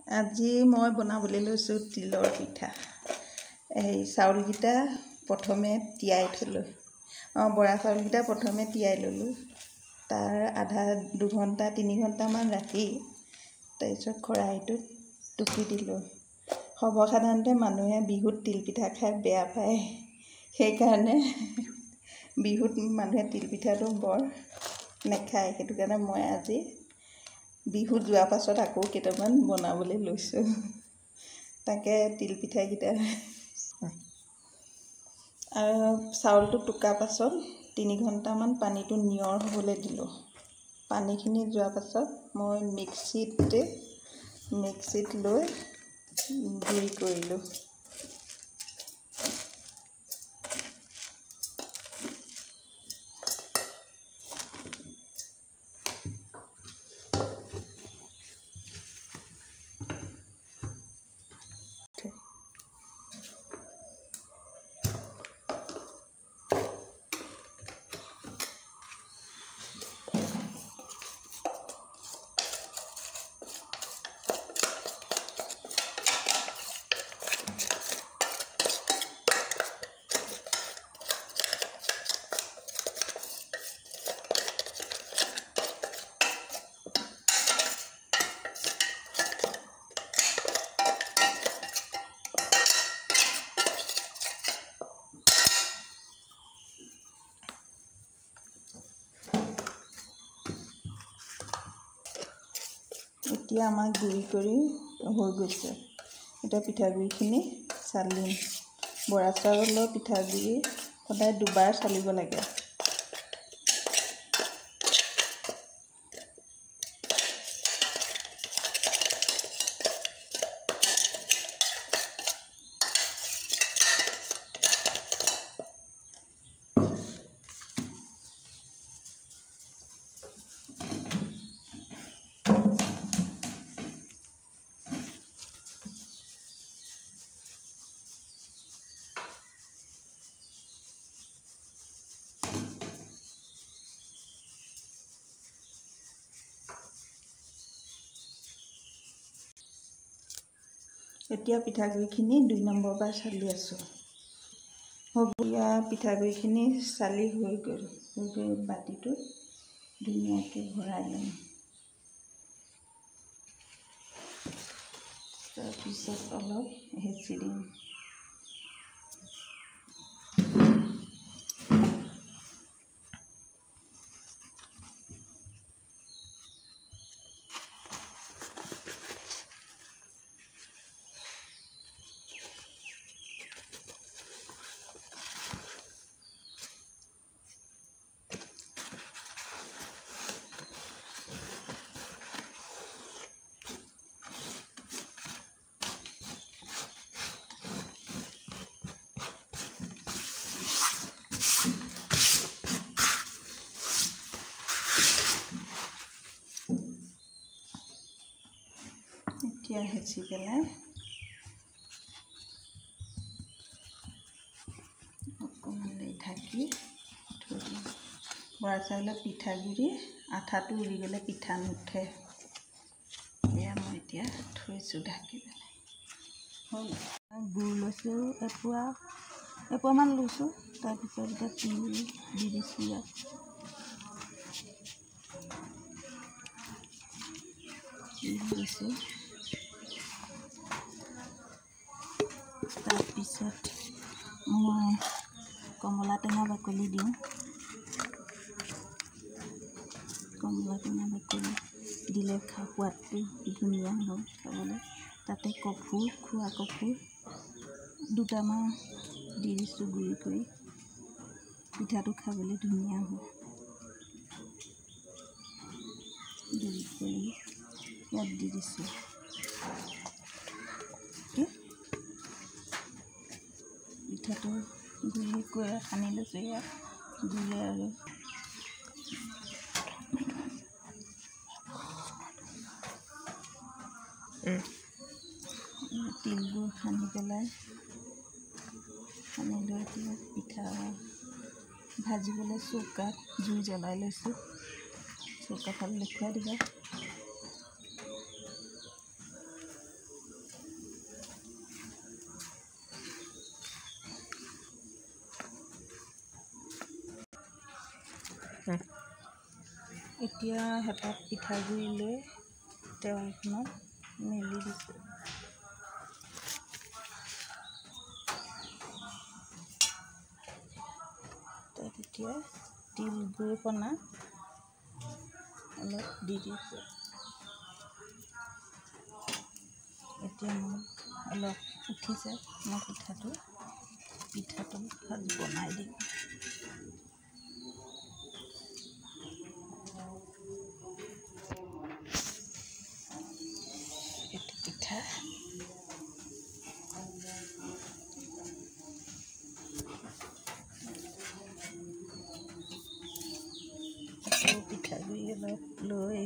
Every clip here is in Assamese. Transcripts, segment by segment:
আজি মই বনাবলৈ লৈছোঁ তিলৰ পিঠা। এই চাউলকেইটা প্ৰথমে তিয়াই থ'লোঁ, বৰা চাউলকেইটা প্ৰথমে তিয়াই ল'লোঁ। তাৰ আধা 2 ঘণ্টা 3 ঘণ্টামান ৰাখি তাৰপিছত খৰাহীটোত টুকি দিলোঁ। সৰ্বসাধাৰণতে মানুহে বিহুত তিলপিঠা খাই বেয়া পায়, সেইকাৰণে বিহুত মানুহে তিলপিঠাটো বৰ নেখায়। সেইটো কাৰণে মই আজি বিহু যোৱাৰ পাছত আকৌ কেইটামান বনাবলৈ লৈছোঁ। তাকে তিলপিঠাকেইটা আৰু চাউলটো টুকা পাছত 3 ঘণ্টামান পানীটো নিয়ৰ হ'বলৈ দিলোঁ। পানীখিনি যোৱাৰ পাছত মই মিক্সিত লৈ গুড়ি কৰিলোঁ। এতিয়া আমাৰ গুড়ি কৰি হৈ গৈছে। এতিয়া পিঠাগুড়িখিনি চালিম। বৰা চাউলৰ পিঠাগুড়ি সদায় দুবাৰ চালিব লাগে। এতিয়া পিঠাগুড়িখিনি 2 নম্বৰ বাৰ চালি আছোঁ। হ'ব, ইয়াৰ পিঠাগুড়িখিনি চালি হৈ গ'ল। হৈ গৈ বাতিটোত ধুনীয়াকৈ ভৰাই ল'ম। তাৰপিছত অলপ হেঁচি দিম। এতিয়া হেঁচি পেলাই অকণমান দেৰি ঢাকি থৈ দিম। বৰা চাউলৰ পিঠাগুড়ি আঠাটো উৰি গ'লে পিঠা নুঠে। এয়া মই এতিয়া থৈছোঁ ঢাকি পেলাই। হ'ল, গুড় লৈছোঁ এপোৱা, এপোৱামান লৈছোঁ। তাৰপিছত এতিয়া তিল দি দিছোঁ ইয়াত। তিল দিছোঁ। তাৰপিছত মই কমলা টেঙা বাকলি দিওঁ। কমলা টেঙা বাকলি দিলে সোৱাদটো ধুনীয়া হয় খাবলৈ। তাতে কফুৰ, খোৱা কফুৰ দুটামান দি দিছোঁ গুড়ি কৰি। পিঠাটো খাবলৈ ধুনীয়া হয়। গুড়ি কৰি ইয়াত দি দিছোঁ। পিঠাটো গুড়ি কৰি সানি লৈছোঁ ইয়াত গুড়ি আৰু তিলবোৰ সানি পেলাই, সানি লৈ এতিয়া পিঠা ভাজিবলৈ চৌকাত জুই জ্বলাই লৈছোঁ। চৌকা ফালে দেখুৱাই দিবা। এতিয়া হেতাত পিঠাগুড়ি লৈ তেৱাখনত মেলি দিছোঁ। তাত এতিয়া তিল গুড় কণা অলপ দি দিছোঁ। এতিয়া মোৰ অলপ উঠিছে, মই পিঠাটো বনাই দিম। এইটো পিঠা আকৌ পিঠাগুড়ি অলপ লৈ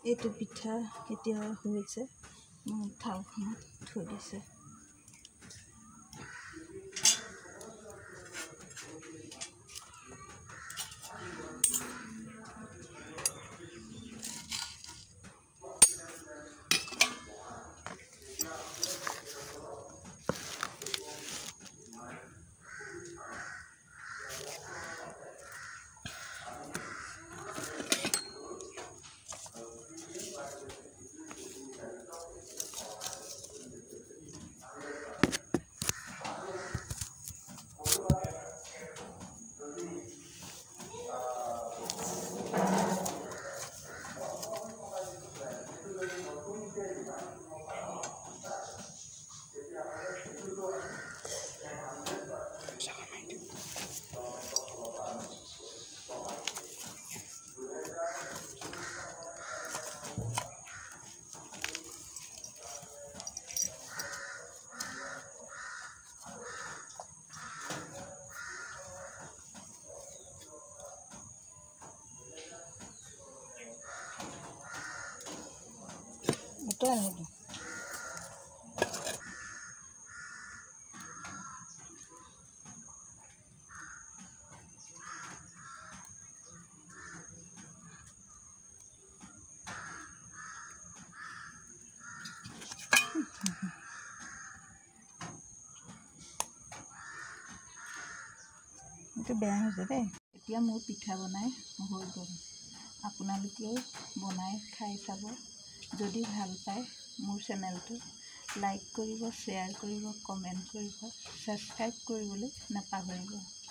এইটো পিঠা এতিয়া হৈছে, মই থালখনত থৈ দিছোঁ। এইটো বেয়া হৈছে দেই। এতিয়া মোৰ পিঠা বনাই হৈ গ'ল। আপোনালোকেও বনাই খাই চাব। যদি ভাল পায় মোৰ চেনেলটো লাইক কৰিব, শ্বেয়াৰ কৰিব, কমেণ্ট কৰিব, ছাবস্ক্ৰাইব কৰিবলৈ নাপাহৰিব।